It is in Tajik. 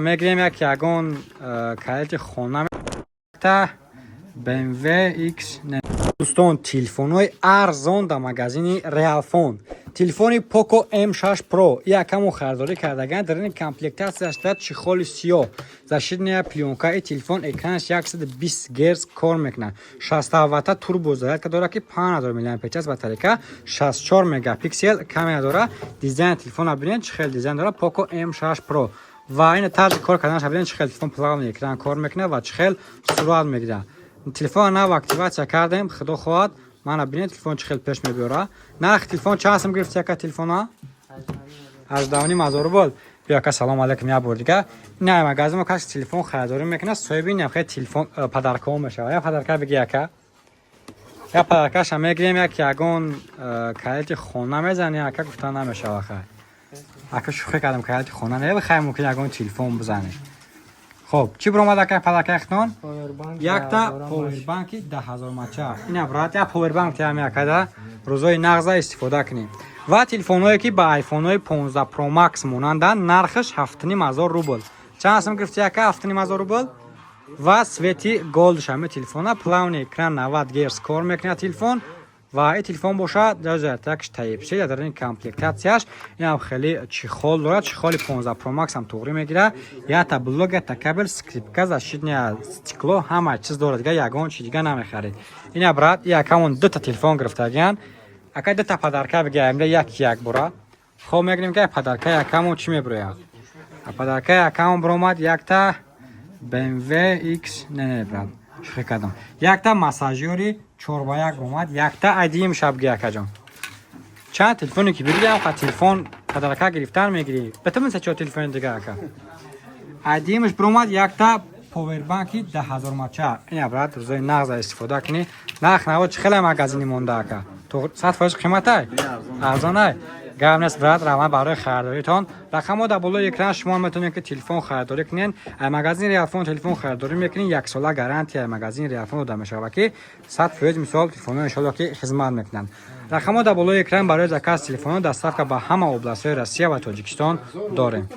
Мегирем, як ягон калити хона та BMW X. Дӯстон, телефонҳои арзон дар магазини Realfon. Телефони Poco M6 Pro якамон харидорӣ кардаган. Дар ин комплектатсияш дар чехоли сиёҳ, защитная плёнка. И телефон экранаш 120 Гц кор мекунад, 60 ватта турбо зарядка дорад, ки 5000 мАч батарейка, 64 мегапиксел камера дорад. Дизайни телефона бинед, чӣ хел дизайн дорад Poco M6 Pro. Ва ин тарзи кор карданаш бинед, чӣ хел телефон плавный экран кор мекунад ва чӣ хел сурат мегирад. Телефона нав активатсия кардем, худо хоҳад. Мана, бинед, телефон чӣ хел пеш мебиёра. Нархи телефон чанд сум гирифти, яка, телефона? 18,5 ҳазор рубл. Биё, ака, салом алейкум як бор дига. Ина магазин мо каси телефон харидорӣ мекунад, соҳиби ин хел телефон подаркаҳо мешавад. Як подарка биги, ака. Як подаркаша мегирем, як ягон калити хона мезани, ака, гуфта намешава. Хай, ака, шӯхӣ кардам, калити хона не, хай, мумкин ягон телефон бизанем. Хоб, чӣ биромад, ака, подаркаятон? Якта повербанки 10 000 мача. Ина, брат, як повербанк тиам, якада рӯзои нағза истифода кунем. Ва телефонҳое, ки ба айфонҳои 15 Pro Max монанданд, нархаш 7,5 ҳазор рубл. Чанд сум гирифти, ака, 7,5 ҳазор рубл? Ва цвети голд шами телефона, плавный экран, 90 Гц кор мекунад телефон. Ва ин телефон бошад такш Type-C. Дар ин комплектатсияш инам хеле чехол дорад, чехоли 15 Pro Max ҳам туғрӣ мегирад, якта блок, якта кабел, скрепка, защитное стекло, ҳама чиз дорад. Дига ягон чи дига намехаред. Ина, брат, якамон дута телефон гирифтагиян. Ака, дута подарка бигирем як як бора. Хоб, мегирем, ки подарка якамон чӣ мебирояд. Подарка якамон биромад якта BMW X. Не, не, брат, шӯхӣ кардам. Якта массажёри 4 ба 1 омад, якта айдиим шабги. Акаҷон, чанд телефоне ки бигирам, қа телефон подарка гирифтан мегирӣ, битамин се чор телефони дига, ака. Айдиимш биромад якта повербанки 10 000 мача. Ина, брат, рӯзои нағза истифода кунӣ. Нарх наво чӣ хеле магазини монда, ака? 100% қиматай, арзонай, гап нест. Брат, раҳмат барои харидоритон. Рақамҳо дар болои экран, шумо метавонед, ки телефон харидорӣ кунед. Магазини Реалфон телефон харидорӣ мекунед, яксола гарантия магазини Реалфон дода мешавад, ки 100% мисол телефонҳо иншоалло ки хизмат мекунанд. Рақамҳо дар болои экран барои заказ телефонҳо. Доставка ба ҳама областҳои Россия ва Тоҷикистон дорем.